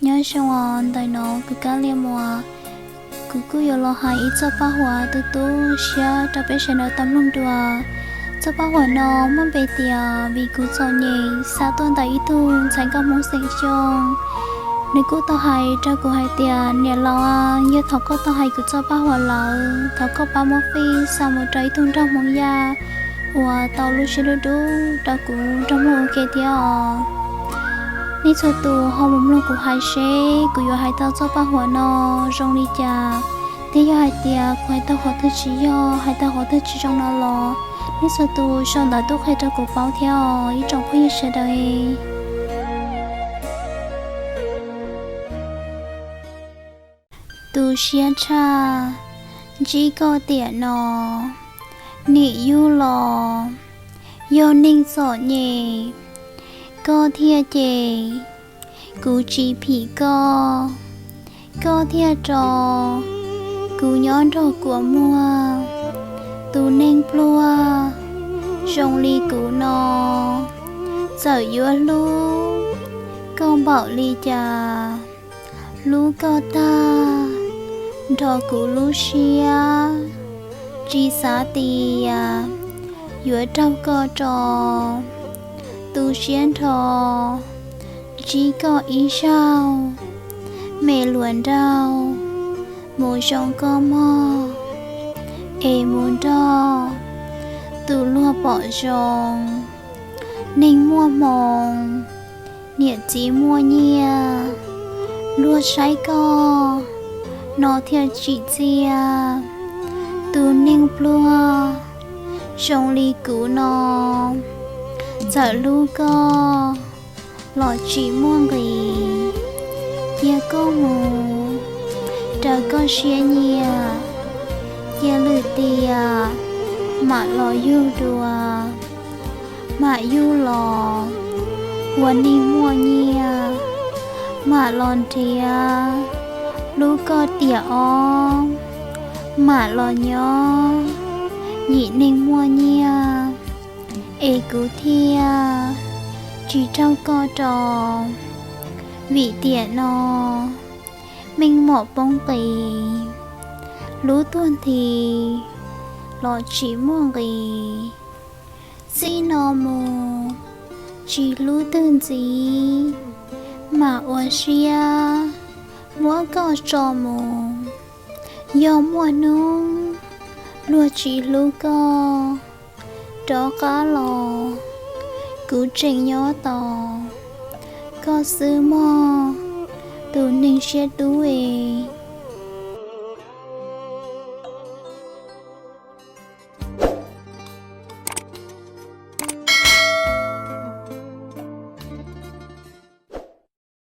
Nyob zoo os, ntawm no kuv Kab Lia Muas, kuv kuj yuav los hais ib txoj paj huam tu tu siab rau peb sawv daws tau mloog dua. Txoj paj huam no muaj npe tias Vim Kuv Txom Nyem, xa tuaj ntawm ib tug ntxhais nkauj Hmoob xeem Xyooj. Nws kuj tau hais rau kuv hais tias, niam laus, yog thaum koj tau hais kuv txoj paj huam lawm, thov koj pab muab fij xa mus rau ib tug nraug Hmoob Yaj uas tau lub siab dub dub rau kuv nrog mloog ua ke thiab os. Nej txhua tus ho mus mloog kuv hais seb kuv yuav hais tau txoj paj huam no zoo li cas, thiab yog hais tias kuv hais tau qhov twg tsis yog, hais tau qhov twg tsis zoo no los, nej txhua tus sau ntawv tuaj qhia rau kuv paub thiab os, ib tsoom phooj ywg sawv daws. Tu siab tshaj, ntsib koj tiam no, nim yug los yog neeg txom nyem, koj thiaj cem, kuv tsis phim koj, koj thiaj tso kuv nyob nrog kua muag. Tus neeg pluag zoo li kuv no, txawm yuav hlub koj npaum li cas, hlub koj tag nrho kuv lub siab, tsis xav tias yuav raug koj tso. Tu siab nrho, ntsib koj ib zaug, me luas nraug mus zoo koj mog, es mus nrog tus luag pom zoo. Neeg muaj hmoo, niam txiv muaj nyiaj, luag saib koj no thiaj tsim txiaj. Tus neeg pluag zoo li kuv no, txawm hlub koj los tsis muaj nqis. Cia koj mus raws koj siab nyiam, cia lwm tiam mam los yug dua. Mam yug los ua neeg muaj nyiaj, mam los nrhiav hlub koj tiam ob, mam los nyob yim neeg muaj nyiaj, es kuv thiaj tsis raug koj tso. Vim tiam no meej mom poob qis, hlub tuag nthi los tsis muaj nqis. Txij no mus tsis hlub twg ntxiv, mam ua siab muab koj tso mus. Yog muaj hnub luag tsis hlub koj, rov qab los kuv tseem nyob tos koj xwb mog, tus neeg siab dub es.